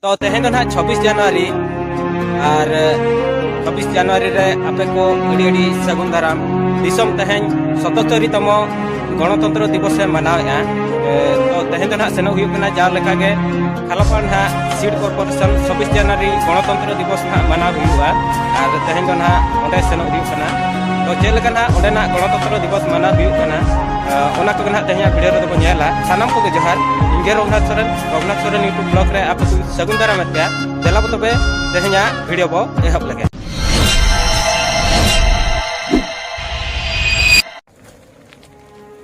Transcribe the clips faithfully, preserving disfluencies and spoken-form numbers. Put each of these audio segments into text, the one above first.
ᱛᱚ ᱛᱮᱦᱮᱧ ᱫᱚ ᱱᱟᱦᱟᱜ ᱪᱷᱟᱵᱵᱤᱥ ᱡᱟᱱᱩᱣᱟᱨᱤ, ᱟᱨ ᱪᱷᱟᱵᱵᱤᱥ ᱡᱟᱱᱩᱣᱟᱨᱤ ᱨᱮ ᱟᱯᱮ ᱠᱚ ᱟᱹᱰᱤ ᱟᱹᱰᱤ ᱥᱟᱹᱜᱩᱱ ᱫᱟᱨᱟᱢ᱾ ᱫᱤᱥᱚᱢ ᱛᱮᱦᱮᱧ ᱥᱚᱛᱚᱥᱛᱚᱨᱤ ᱛᱚᱢᱚ ᱜᱚᱬᱚᱛᱚᱱᱛᱨᱚ ᱫᱤᱵᱚᱥ ᱮ ᱢᱟᱱᱟᱣᱮᱫᱼᱟ᱾ ᱮ, ᱛᱚ ᱛᱮᱦᱮᱧ ᱫᱚ ᱱᱟᱦᱟᱜ ᱥᱮᱱᱚᱜ ᱦᱩᱭᱩᱜ ᱠᱟᱱᱟ ᱡᱟᱣ ᱞᱮᱠᱟᱜᱮ ᱠᱷᱟᱞᱟᱯᱟᱲ ᱱᱟᱦᱟᱜ ᱥᱤᱰ ᱠᱚᱨᱯᱳᱨᱮᱥᱚᱱ ᱪᱷᱟᱵᱵᱤᱥ ᱡᱟᱱᱩᱣᱟᱨᱤ ᱜᱚᱬᱚᱛᱚᱱᱛᱨᱚ ᱫᱤᱵᱚᱥ ᱱᱟᱦᱟᱜ ᱢᱟᱱᱟᱣ ᱦᱩᱭᱩᱜᱼᱟ, ᱟᱨ ᱛᱮᱦᱮᱧ ᱫᱚ ᱱᱟᱦᱟᱜ ᱚᱸᱰᱮ ᱥᱮᱱᱚᱜ ᱦᱩᱭᱩᱜ ᱠᱟᱱᱟ᱾ ᱛᱚ ᱪᱮᱫ ᱞᱮᱠᱟ ᱱᱟᱦᱟᱜ ᱚᱸᱰᱮᱱᱟᱜ ᱜᱚᱬᱚᱛᱚᱱᱛᱨᱚ ᱫᱤᱵᱚᱥ ᱢᱟᱱᱟᱣ ᱦᱩᱭᱩᱜ ᱠᱟᱱᱟ, ᱮ, ᱚᱱᱟ ᱠᱚᱜᱮ ᱱᱟᱦᱟᱜ ᱛᱮᱦᱮᱧᱟᱜ ᱵᱷᱤᱰᱤᱭᱳ ᱨᱮᱫᱚ ᱵᱚᱱ ᱧᱮᱞᱟ᱾ ᱥᱟᱱᱟᱢ ᱠᱚᱜᱮ ᱡᱚᱦᱟᱨ, ᱤᱧ ᱜᱮ ᱨᱚᱜᱷᱩᱱᱟᱛᱷ ᱥᱚᱨᱮᱱ, ᱨᱚᱜᱷᱩᱱᱟᱛᱷ ᱥᱚᱨᱮᱱ YouTube ᱵᱞᱚᱜ ᱨᱮ ᱟᱯᱮ ᱠᱚ ᱥᱟᱹᱜᱩᱱ ᱫᱟᱨᱟᱢᱮᱫ ᱯᱮᱭᱟ᱾ ᱫᱮᱞᱟ ᱵᱚ ᱛᱚᱵᱮ ᱛᱮᱦᱮᱧᱟᱜ ᱵᱷᱤᱰᱤᱭᱳ ᱵᱚ ᱮᱦᱚᱵ ᱞᱮᱜᱮ᱾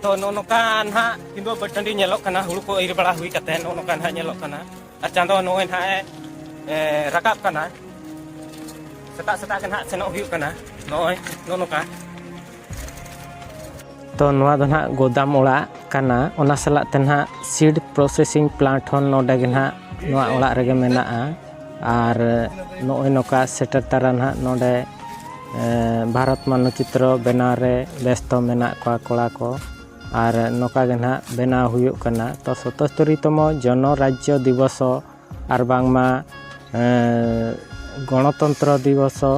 ᱛᱚ ᱱᱚᱜᱼᱚ ᱱᱚᱝᱠᱟ ᱱᱟᱦᱟᱜ ᱠᱤᱫᱩ ᱵᱟᱹᱫᱽ ᱴᱟᱺᱰᱤ ᱧᱮᱞᱚᱜ ᱠᱟᱱᱟ, ᱦᱩᱲᱩ ᱠᱚ ᱤᱨ ᱵᱟᱲᱟ ᱦᱩᱭ ᱠᱟᱛᱮ ᱱᱚᱜᱼᱚ ᱱᱚᱝᱠᱟ ᱱᱟᱦᱟᱜ ᱧᱮᱞᱚᱜ ᱠᱟᱱᱟ᱾ ᱟᱨ ᱪᱟᱸᱫᱚ ᱱᱚᱜᱼᱚᱭ ᱱᱟᱦᱟᱜ ᱮ, ᱮ, ᱨᱟᱠᱟᱵ ᱠᱟᱱᱟ᱾ ᱥᱮᱛᱟᱜ ᱥᱮᱛᱟᱜ ᱜᱮ ᱱᱟᱦᱟᱜ ᱥᱮᱱᱚᱜ ᱦᱩᱭᱩᱜ ᱠᱟᱱᱟ᱾ ᱱᱚᱜᱼᱚᱭ ᱱᱚᱜᱼᱚ ᱱᱚᱝᱠᱟ᱾ ᱛᱚ ᱱᱚᱣᱟ ᱫᱚ ᱱᱟᱦᱟᱜ ᱜᱳᱫᱟᱢ ᱚᱲᱟᱜ ᱠᱟᱱᱟ, ᱚᱱᱟ ᱥᱟᱞᱟᱜ ᱛᱮ ᱱᱟᱦᱟᱜ ᱥᱤᱰ ᱯᱨᱚᱥᱮᱥᱤᱝ ᱯᱞᱟᱱᱴ ᱦᱚᱸ ᱱᱚᱰᱮ ᱜᱮ ᱱᱟᱦᱟᱜ ᱱᱚᱣᱟ ᱚᱲᱟᱜ ᱨᱮᱜᱮ ᱢᱮᱱᱟᱜᱼᱟ᱾ ᱟᱨ ᱱᱚᱜᱼᱚᱭ ᱱᱚᱝᱠᱟ ᱥᱮᱴᱮᱨ ᱛᱟᱨᱟ ᱱᱟᱦᱟᱜ ᱱᱚᱰᱮ, ᱮ, ᱵᱷᱟᱨᱚᱛ ᱢᱟᱱᱚᱪᱤᱛᱨᱚ ᱵᱮᱱᱟᱣ ᱨᱮ ᱵᱮᱥᱛᱚ ᱢᱮᱱᱟᱜ ᱠᱚᱣᱟ ᱠᱚᱲᱟ ᱠᱚ᱾ ᱟᱨ ᱱᱚᱝᱠᱟ ᱜᱮ ᱱᱟᱦᱟᱜ ᱵᱮᱱᱟᱣ ᱦᱩᱭᱩᱜ ᱠᱟᱱᱟ᱾ ᱛᱚ ᱥᱚᱛᱚᱥᱛᱚᱨᱤ ᱛᱚᱢᱚ ᱡᱚᱱᱚ ᱨᱟᱡᱽᱡᱚ ᱫᱤᱵᱚᱥᱚ ᱟᱨ ᱵᱟᱝᱢᱟ, ᱮ, ᱜᱚᱬᱚᱛᱚᱱᱛᱨᱚ ᱫᱤᱵᱚᱥᱚ,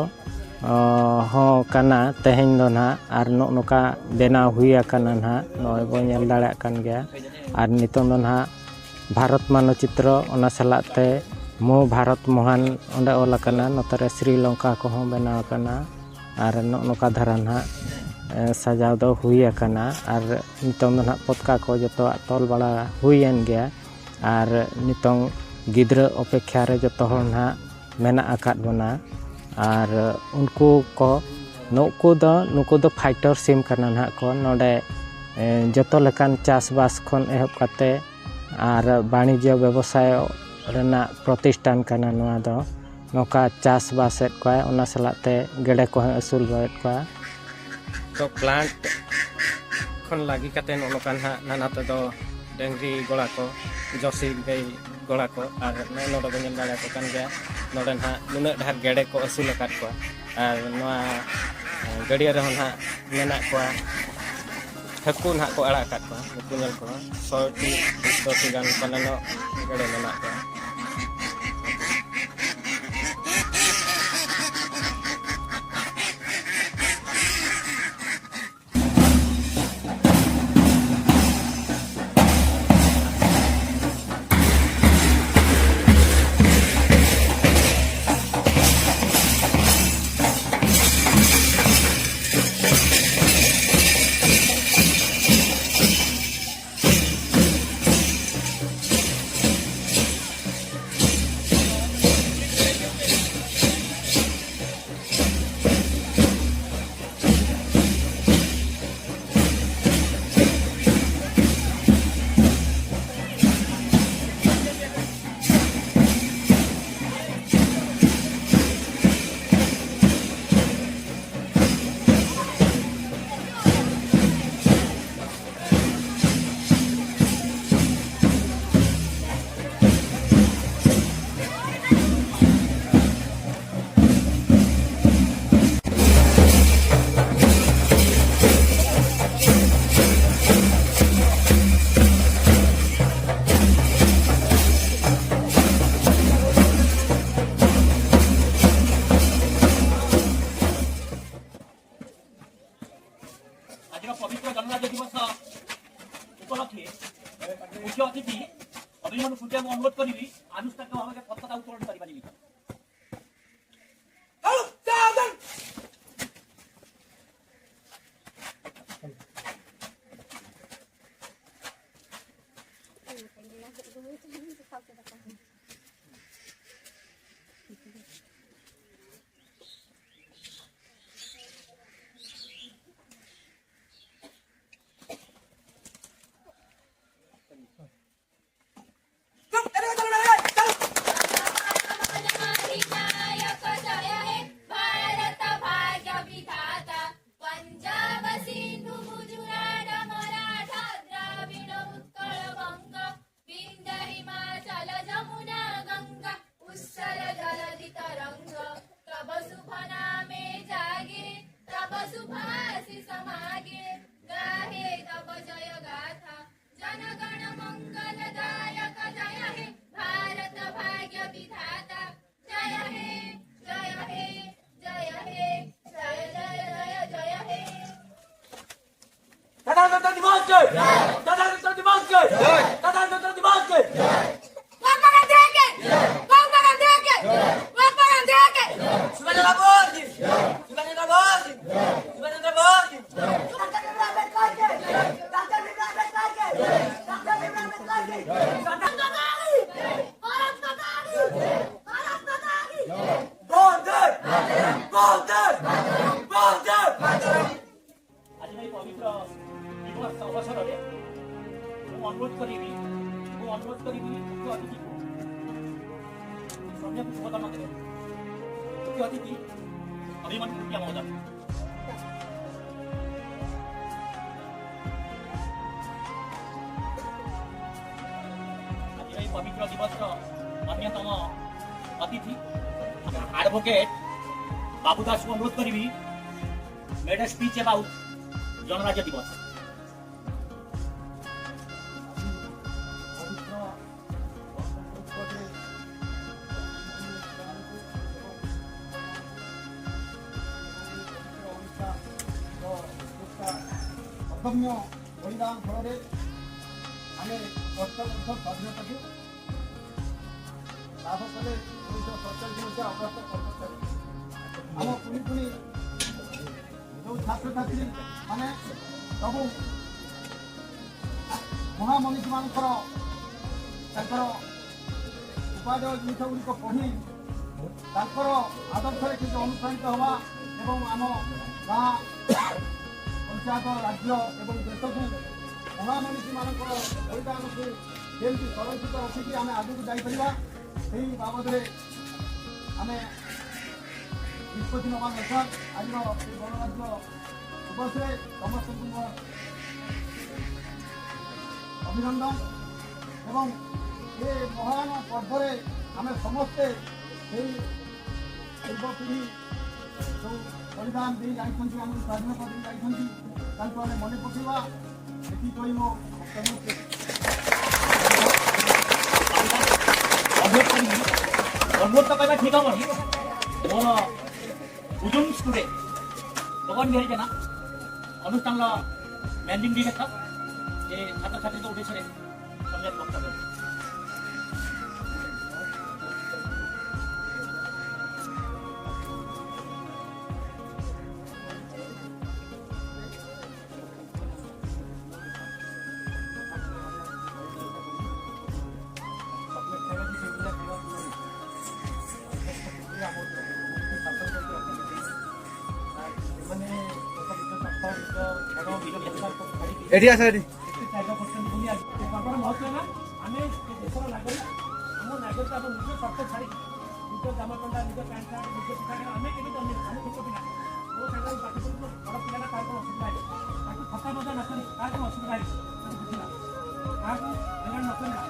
ᱚ, ᱦᱚᱸ ᱠᱟᱱᱟ ᱛᱮᱦᱮᱧ ᱫᱚ ᱱᱟᱦᱟᱜ᱾ ᱟᱨ ᱱᱚᱜᱼᱚ ᱱᱚᱝᱠᱟ ᱵᱮᱱᱟᱣ ᱦᱩᱭ ᱟᱠᱟᱱᱟ ᱱᱟᱦᱟᱜ, ᱱᱚᱜᱼᱚᱭ ᱵᱚᱱ ᱧᱮᱞ ᱫᱟᱲᱮᱭᱟᱜ ᱠᱟᱱ ᱜᱮᱭᱟ᱾ ᱟᱨ ᱱᱤᱛᱚᱝ ᱫᱚ ᱱᱟᱦᱟᱜ ᱵᱷᱟᱨᱚᱛ ᱢᱟᱱᱚᱪᱤᱛᱨᱚ, ᱚᱱᱟ ᱥᱟᱞᱟᱜ ᱛᱮ ᱢᱳ ᱵᱷᱟᱨᱚᱛ ᱢᱚᱦᱟᱱ ᱚᱸᱰᱮ ᱚᱞ ᱟᱠᱟᱱᱟ, ᱱᱚᱛᱮ ᱨᱮ ᱥᱨᱤᱞᱚᱝᱠᱟ ᱠᱚᱦᱚᱸ ᱵᱮᱱᱟᱣ ᱟᱠᱟᱱᱟ᱾ ᱟᱨ ᱱᱚᱜᱼᱚ ᱱᱚᱝᱠᱟ ᱫᱷᱟᱨᱟ ᱱᱟᱦᱟᱜ, ᱮ, ᱥᱟᱡᱟᱣ ᱫᱚ ᱦᱩᱭ ᱟᱠᱟᱱᱟ᱾ ᱟᱨ ᱱᱤᱛᱚᱝ ᱫᱚ ᱱᱟᱦᱟᱜ ᱯᱚᱛᱠᱟ ᱠᱚ ᱡᱚᱛᱚᱣᱟᱜ ᱛᱚᱞ ᱵᱟᱲᱟ ᱦᱩᱭᱮᱱ ᱜᱮᱭᱟ᱾ ᱟᱨ ᱱᱤᱛᱚᱝ ᱜᱤᱫᱽᱨᱟᱹ ᱚᱯᱮᱠᱷᱟ ᱨᱮ ᱡᱚᱛᱚ ᱦᱚᱲ ᱱᱟᱦᱟᱜ ᱢᱮᱱᱟᱜ ᱟᱠᱟᱫ ᱵᱚᱱᱟ᱾ ᱟᱨ ᱩᱱᱠᱩ ᱠᱚ, ᱱᱩᱠᱩ ᱫᱚ, ᱱᱩᱠᱩ ᱫᱚ ᱯᱷᱟᱭᱴᱚᱨ ᱥᱤᱢ ᱠᱟᱱᱟ ᱱᱟᱦᱟᱜ ᱠᱚ᱾ ᱱᱚᱰᱮ, ᱮ, ᱡᱚᱛᱚ ᱞᱮᱠᱟᱱ ᱪᱟᱥᱵᱟᱥ ᱠᱷᱚᱱ ᱮᱦᱚᱵ ᱠᱟᱛᱮ ᱟᱨ ᱵᱟᱱᱤᱡᱽᱡᱚ ᱵᱮᱵᱚᱥᱟᱭ ᱨᱮᱱᱟᱜ ᱯᱨᱚᱛᱤᱥᱴᱷᱟᱱ ᱠᱟᱱᱟ ᱱᱚᱣᱟ ᱫᱚ᱾ ᱱᱚᱝᱠᱟ ᱪᱟᱥᱵᱟᱥᱮᱫ ᱠᱚᱣᱟᱭ, ᱚᱱᱟ ᱥᱟᱞᱟᱜ ᱛᱮ ᱜᱮᱰᱮ ᱠᱚᱦᱚᱸ ᱟᱹᱥᱩᱞ ᱵᱟᱲᱟᱭᱮᱫ ᱠᱚᱣᱟ᱾ ᱛᱚ ᱯᱞᱟᱱᱴ ᱠᱷᱚᱱ ᱞᱟᱜᱤ ᱠᱟᱛᱮ ᱱᱚᱜᱼᱚ ᱱᱚᱝᱠᱟ ᱱᱟᱦᱟᱜ ᱱᱟᱱᱟ ᱛᱮᱫᱚ ᱰᱟᱹᱝᱨᱤ ᱜᱚᱲᱟ ᱠᱚ, ᱡᱚᱨᱥᱤ ᱜᱟᱹᱭ ᱜᱚᱲᱟ ᱠᱚ, ᱟᱨ ᱱᱚᱜᱼᱚᱭ ᱱᱚᱰᱮ ᱵᱚᱱ ᱧᱮᱞ ᱫᱟᱲᱮᱭᱟᱠᱚ ᱠᱟᱱ ᱜᱮᱭᱟ᱾ ᱱᱚᱰᱮ ᱱᱟᱦᱟᱜ ᱱᱩᱱᱟᱹᱜ ᱰᱷᱮᱨ ᱜᱮᱰᱮ ᱠᱚ ᱟᱹᱥᱩᱞ ᱟᱠᱟᱫ ᱠᱚᱣᱟ᱾ ᱟᱨ ᱱᱚᱣᱟ ᱜᱟᱹᱰᱭᱟᱹ ᱨᱮᱦᱚᱸ ᱱᱟᱦᱟᱜ ᱢᱮᱱᱟᱜ ᱠᱚᱣᱟ, ᱦᱟᱹᱠᱩ ᱱᱟᱦᱟᱜ ᱠᱚ ᱟᱲᱟᱜ ᱟᱠᱟᱫ ᱠᱚᱣᱟ᱾ ᱱᱩᱠᱩ ᱧᱮᱞ ᱠᱚᱢᱟ, ᱥᱚᱭ ᱴᱤ ᱫᱩᱥᱚ ᱴᱤ ᱜᱟᱱ ᱯᱟᱞᱮᱱᱚᱜ ᱜᱮᱰᱮ ᱢᱮᱱᱟᱜ ᱠᱚᱣᱟ᱾ ପବିତ୍ର ଗଣରାଜ୍ୟ ଦିବସ ଉପଲକ୍ଷେ ମୁଖ୍ୟ ଅତିଥି ଅଭିମନ୍ୟୁ ଖୁଣ୍ଟିଆଙ୍କୁ ଅନୁରୋଧ କରିବି, ଆନୁଷ୍ଠାନିକ ଭାବରେ ପତାକା ଉତ୍ତୋଳନ କରିବା ନିମିତ୍ତ। साधारणतंत्र दिवस के, साधारणतंत्र दिवस के, साधारणतंत्र दिवस के। महात्मा गांधी के, महात्मा गांधी के, महात्मा गांधी के। सुभाष चंद्र बोस, सुभाष चंद्र बोस, सुभाष चंद्र बोस। डॉक्टर भीमराव अम्बेडकर के, डॉक्टर भीमराव अम्बेडकर के, डॉक्टर भीमराव अम्बेडकर के। भारत माता की, भारत माता की। वंदे मातरम, वंदे मातरम, वंदे मातरम। ଆଜିର ଏହି ପବିତ୍ର ଦିବସ ଅବସରରେ ମୁଁ ଅନୁରୋଧ କରିବି, ମୁଁ ଅନୁରୋଧ କରିବି ମୁଖ୍ୟ ଅତିଥିକୁ, ଶ୍ରଦ୍ଧାକୁ ଶୁଭ ନମନ ଦେବେ। ମୁଖ୍ୟ ଅତିଥି ଅଭିମନ୍ୟୁ ଖୁଣ୍ଟିଆ ମହୋଦୟ। ଆଜିର ଏହି ପବିତ୍ର ଦିବସର ଅନ୍ୟତମ ଅତିଥି ଆଡଭୋକେଟ ବାବୁ ଦାସଙ୍କୁ ଅନୁରୋଧ କରିବି, made a speech about ଗଣରାଜ୍ୟ ଦିବସ। ଅନ୍ୟ ବଳିଦାନ ଫଳରେ ଆମେ କଷ୍ଟ କଷ୍ଟ ସ୍ୱାଧୀନତାକୁ ଲାଭ କଲେ। ଉଣେଇଶହ ସତଚାଳିଶ ମସିହା ଅଗଷ୍ଟ ପଞ୍ଚସ୍ତରୀ। ଆମ ପୁଣି ପୁଣି ଯେଉଁ ଛାତ୍ରଛାତ୍ରୀ ମାନେ ସବୁ ମହାମନୀଷୀମାନଙ୍କର ତାଙ୍କର ଉପାଦେୟ ଜିନିଷଗୁଡ଼ିକ ପଢ଼ି ତାଙ୍କର ଆଦର୍ଶରେ କିଛି ଅନୁପ୍ରାଣିତ ହେବା ଏବଂ ଆମ ଗାଁ, ପଞ୍ଚାୟତ, ରାଜ୍ୟ ଏବଂ ଦେଶକୁ ମହାମନୀଷୀମାନଙ୍କର ବଳିଦାନକୁ କେମିତି ସଂରକ୍ଷିତ ରଖିକି ଆମେ ଆଗକୁ ଯାଇପାରିବା, ସେହି ବାବଦରେ ଆମେ ନିଷ୍ପତ୍ତି ନେବା ଦରକାର। ଆଜିର ଏହି ଗଣରାଜ୍ୟ ଦିବସରେ ସମସ୍ତଙ୍କୁ ମୋର ଅଭିନନ୍ଦନ ଏବଂ ଏ ମହାନ ପର୍ବରେ ଆମେ ସମସ୍ତେ ସେହି ପୂର୍ବ ପିଢ଼ି ଯେଉଁ ବଳିଦାନ ଦେଇ ଯାଇଛନ୍ତି, ଆମକୁ ସ୍ୱାଧୀନତା ଦେଇ ଯାଇଛନ୍ତି, ତାଙ୍କୁ ଆମେ ମନେ ପକାଇବା। ଏତିକି କହି ମୋ ବକ୍ତବ୍ୟ ଶେଷ। ଅନୁରୋଧ କରିବି, ଅନୁରୋଧ ତ କରିବା ଠିକ୍ ହବନି। ମୋର ଉଜୁମ ଷ୍ଟୁଡେଣ୍ଟ ଗଗନ ବିହାରୀ ଜେନା, ଅନୁଷ୍ଠାନର ମ୍ୟାନେଜିଂ ଡିରେକ୍ଟର, ଏ ଛାତ୍ରଛାତ୍ରୀଙ୍କ ଉଦ୍ଦେଶ୍ୟରେ ସମ୍ୟକ ବକ୍ତବ୍ୟ। ଏଠି ଆସ, ଏଠି। ଆମେ ଦେଶର ନାଗରିକ, ଆମ ନାଗରିକ ଆମ ନିଜ ସ୍ୱାର୍ଥ ଛାଡ଼ିକି ନିଜ ଜାମା ପେଣ୍ଟ, ନିଜ ପ୍ୟାଣ୍ଟ ସାର୍ଟ, ନିଜ ପିଠା ଖାଇବା, ଆମେ କେମିତି ଅନେଇବୁ? ଆମେ ଛୋଟ ପିଲା। ମୋ ସାଙ୍ଗରେ ପାଠ ପଢ଼ୁଥିବ, ବଡ଼ ପିଲାଟା, ତାର କ'ଣ ଅସୁବିଧା ହେଇଛି? ତାକୁ ଥଟ୍ଟା ମଜା ନ କରି ତାର କ'ଣ ଅସୁବିଧା ହେଇଛି, ତାକୁ ବୁଝିବା। କାହାକୁ ହଇରାଣ ନ କରିବା।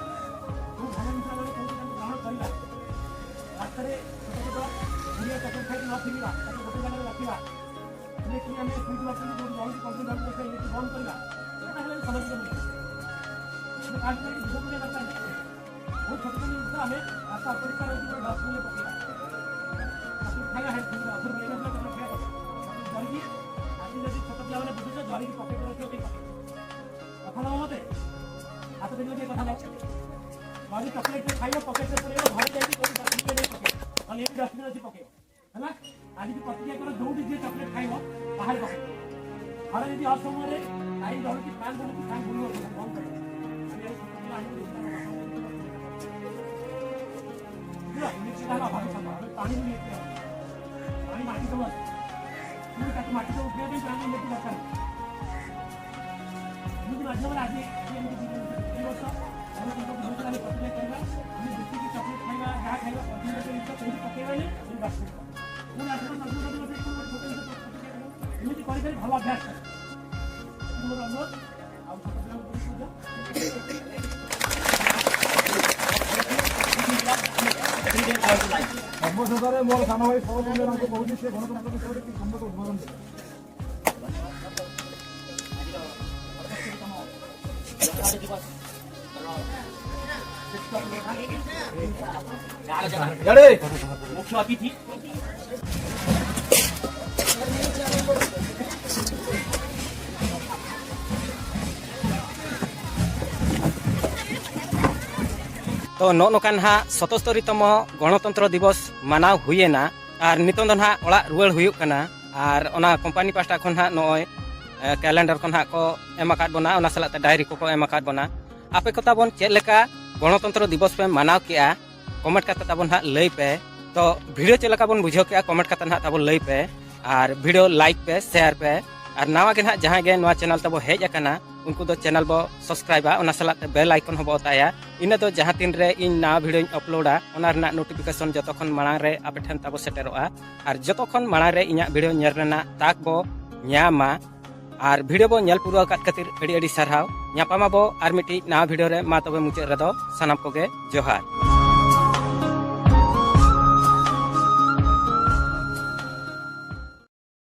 ଯେଉଁ ଭଲ ଜିନିଷ ଆମେ କେମିତି ତାକୁ ଗ୍ରହଣ କରିବା। ରାସ୍ତାରେ ଛୋଟ ଛୋଟ ପୁଡ଼ିଆ ଚକଲେଟ୍ ଖାଇକି ନ ଫିଙ୍ଗିବା, ତାକୁ ଗୋଟେ ଜାଗାରେ ରଖିବା। ଇଲେକ୍ଟ୍ରି ଆମେ ସୁଇଚ୍ ମାରିଛନ୍ତି, ଯେଉଁଠି ଜଳୁଛି, କରେଣ୍ଟ ଜଳୁଛି, ସେ ଇଲେକ୍ଟ୍ରି ବନ୍ଦ କରିବା। ଏଇଟା ହେଲେ ସମାଜରେ ମିଳିବ। ଆମେ କାହାକୁ ନେଇକି ବିଷ କରିବା ଦରକାର ନାହିଁ। ବହୁତ ଛୋଟ ଛୋଟ ଜିନିଷ ଆମେ ରାସ୍ତା ଅପରିଷ୍କାର ହେଉଛି, ଗୋଟେ ଡଷ୍ଟବିନ୍ରେ ପକେଇବା। ତାକୁ ଖାଇବା, ହେଲ୍ପ କରିବା, ଅସୁବିଧା ହେଇନଥିଲା, ତାକୁ ଖାଇବା। ତାକୁ ଜରିକି, ଆଜି ଯଦି ଛୋଟ ପିଲାମାନେ ବୁଝୁଛ, ଜରିକି ପକେଟରେ ରଖିବ, କେହି ପକେଟ ଚକୋଲେଟ ଖାଇବ, ପକେଟରେ ପକେଟ, ଘରେ ଯାଇକି କୋଉଠି ଡଷ୍ଟବିନରେ ପକେଟ, ନହେଲେ ଏଠି ଡଷ୍ଟବିନ ଅଛି ପକେଟ, ହେଲା। ଆଜିଠୁ ପ୍ରତିଜ୍ଞା କର, ଯୋଉଠି ଯିଏ ଚକୋଲେଟ ଖାଇବ, ବାହାରେ ପକେଟ। ଘରେ ଯଦି ଅସମୟରେ ଲାଇନ ରହୁଛି, ଫ୍ୟାନ ବୁଲୁଛି, ଫ୍ୟାନ ବୁଲିବ, ବନ୍ଦ କରିବ। ଆମେ ଏଇ ଛୋଟ ପିଲା ଆଣିକି ଦେଖିବା, ବୁଝିଲ? ଇଲେକ୍ଟ୍ରିକ ତାର ଅଭାବ ସମୟ, ଆମେ ପାଣି ବି ଇଲେକ୍ଟ୍ରିକ ଅଭାବ। ପାଣି ମାଟି ତଳୁ ଆସୁଛି। ପୁଣି ତାକୁ ମାଟି ତଳୁ ଉଠେଇବା ପାଇଁ ପ୍ରାଣୀ ଏମିତି ଦରକାର। ଏମିତି ମାଧ୍ୟମରେ ଆଜି, ଆଜି ଏମିତି ଦି, ଦି ବର୍ଷ, ଆମେ କିନ୍ତୁ ବହୁତ ସାରା ପ୍ରତିଜ୍ଞା କରିବା। ଆମେ ଯେତିକି ଚକୋଲେଟ ଖାଇବା, ଯାହା ଖାଇବା, ପ୍ରତିଦିନ ଗୋଟେ ଜିନିଷ କୋଉଠି ପକେଇବାନି, ସେଠି ବାସ୍ତବ। ପୁଣି ଆସିବ, ନଦୀ ନଦୀ ଗୋଟେ ଛୋଟ ଜିନିଷ ପକେଇବା। ଏମିତି କରି କରି ଭଲ ଅଭ୍ୟାସ କର। ମୋର ଅନୁରୋଧ, ଆଉ ଛୋଟ ପିଲାଙ୍କୁ ବହୁତ ମଧ୍ୟ। ସର୍ବଶେଷରେ ମୋର ସାନ ଭାଇ ଶରତ କୁମାରଙ୍କୁ କହୁଛି, ସେ ଗଣତନ୍ତ୍ର ବିଷୟରେ କିଛି ସମ୍ପର୍କ ଉଦ୍ବୋଧନ ଦେବେ। ମୁଖ୍ୟ ଅତିଥି। ᱛᱚ, ᱱᱚᱜᱼᱚ ᱱᱚᱝᱠᱟ ᱱᱟᱦᱟᱜ ᱥᱚᱛᱚᱥᱛᱚᱨᱤ ᱛᱚᱢᱚ ᱜᱚᱱᱚᱛᱚᱱᱛᱨᱚ ᱫᱤᱵᱚᱥ ᱢᱟᱱᱟᱣ ᱦᱩᱭᱮᱱᱟ᱾ ᱟᱨ ᱱᱤᱛᱚᱝ ᱫᱚ ᱱᱟᱦᱟᱜ ᱚᱲᱟᱜ ᱨᱩᱣᱟᱹᱲ ᱦᱩᱭᱩᱜ ᱠᱟᱱᱟ᱾ ᱟᱨ ᱚᱱᱟ ᱠᱳᱢᱯᱟᱱᱤ ᱯᱟᱦᱴᱟ ᱠᱷᱚᱱ ᱱᱟᱦᱟᱜ ᱱᱚᱜᱼᱚᱭ, ᱮ, ᱠᱮᱞᱮᱱᱰᱟᱨ ᱠᱚ ᱱᱟᱦᱟᱜ ᱠᱚ ᱮᱢ ᱟᱠᱟᱫ ᱵᱚᱱᱟ, ᱚᱱᱟ ᱥᱟᱞᱟᱜ ᱛᱮ ᱰᱟᱭᱨᱤ ᱠᱚᱠᱚ ᱮᱢ ᱟᱠᱟᱫ ᱵᱚᱱᱟ᱾ ᱟᱯᱮ ᱠᱚ ᱛᱟᱵᱚᱱ ᱪᱮᱫ ᱞᱮᱠᱟ ᱜᱚᱱᱚᱛᱚᱱᱛᱨᱚ ᱫᱤᱵᱚᱥ ᱯᱮ ᱢᱟᱱᱟᱣ ᱠᱮᱜᱼᱟ, ᱠᱚᱢᱮᱱᱴ ᱠᱟᱛᱮ ᱛᱟᱵᱚᱱ ᱱᱟᱦᱟᱜ ᱞᱟᱹᱭ ᱯᱮ᱾ ᱛᱚ, ᱵᱷᱤᱰᱤᱭᱳ ᱪᱮᱫ ᱞᱮᱠᱟ ᱵᱚᱱ ᱵᱩᱡᱷᱟᱹᱣ ᱠᱮᱜᱼᱟ, ᱠᱚᱢᱮᱱᱴ ᱠᱟᱛᱮ ᱱᱟᱦᱟᱜ ᱛᱟᱵᱚᱱ ᱞᱟᱹᱭ ᱯᱮ᱾ ᱟᱨ ᱵᱷᱤᱰᱤᱭᱳ ᱞᱟᱭᱤᱠ ᱯᱮ, ᱥᱮᱭᱟᱨ ᱯᱮ᱾ ᱟᱨ ᱱᱟᱣᱟ ᱜᱮ ᱱᱟᱦᱟᱜ ᱡᱟᱦᱟᱸᱭ ᱜᱮ ᱱᱚᱣᱟ ᱪᱮᱱᱮᱞ ᱛᱟᱵᱚ ᱦᱮᱡ ᱟᱠᱟᱱᱟ, ᱩᱱᱠᱩ ᱫᱚ ᱪᱮᱱᱮᱞ ᱵᱚ ᱥᱟᱵᱥᱠᱨᱟᱭᱤᱵᱟ, ᱚᱱᱟ ᱥᱟᱞᱟᱜ ᱛᱮ ᱵᱮᱞ ᱟᱭᱠᱚᱱ ᱦᱚᱸᱵᱚ ᱚᱛᱟᱭᱟ᱾ ᱤᱱᱟᱹ ᱫᱚ ᱡᱟᱦᱟᱸ ᱛᱤᱱ ᱨᱮ ᱤᱧ ᱱᱟᱣᱟ ᱵᱷᱤᱰᱤᱭᱳᱧ ᱟᱯᱞᱳᱰᱟ, ᱚᱱᱟ ᱨᱮᱱᱟᱜ ᱱᱳᱴᱤᱯᱷᱤᱠᱮᱥᱚᱱ ᱡᱚᱛᱚ ᱠᱷᱚᱱ ᱢᱟᱲᱟᱝ ᱨᱮ ᱟᱯᱮ ᱴᱷᱮᱱ ᱛᱟᱵᱚ ᱥᱮᱴᱮᱨᱚᱜᱼᱟ᱾ ᱟᱨ ᱡᱚᱛᱚ ᱠᱷᱚᱱ ᱢᱟᱲᱟᱝ ᱨᱮ ᱤᱧᱟᱹᱜ ᱵᱷᱤᱰᱤᱭᱳ ᱧᱮᱞ ᱨᱮᱱᱟᱜ ᱛᱟᱠ ᱵᱚ ᱧᱟᱢᱟ᱾ ᱟᱨ ᱵᱷᱤᱰᱤᱭᱳ ᱵᱚ ᱧᱮᱞ ᱯᱩᱨᱟᱹᱣ ᱟᱠᱟᱫ ᱠᱷᱟᱹᱛᱤᱨ ᱟᱹᱰᱤ ᱟᱹᱰᱤ ᱥᱟᱨᱦᱟᱣ᱾ ᱧᱟᱯᱟᱢ ᱟᱵᱚ ᱟᱨ ᱢᱤᱫᱴᱤᱡ ᱱᱟᱣᱟ ᱵᱷᱤᱰᱤᱭᱳ ᱨᱮ᱾ ᱢᱟ ᱛᱚᱵᱮ ᱢᱩᱪᱟᱹᱫ ᱨᱮᱫᱚ ᱥᱟᱱᱟᱢ ᱠᱚᱜᱮ ᱡᱚᱦᱟᱨ᱾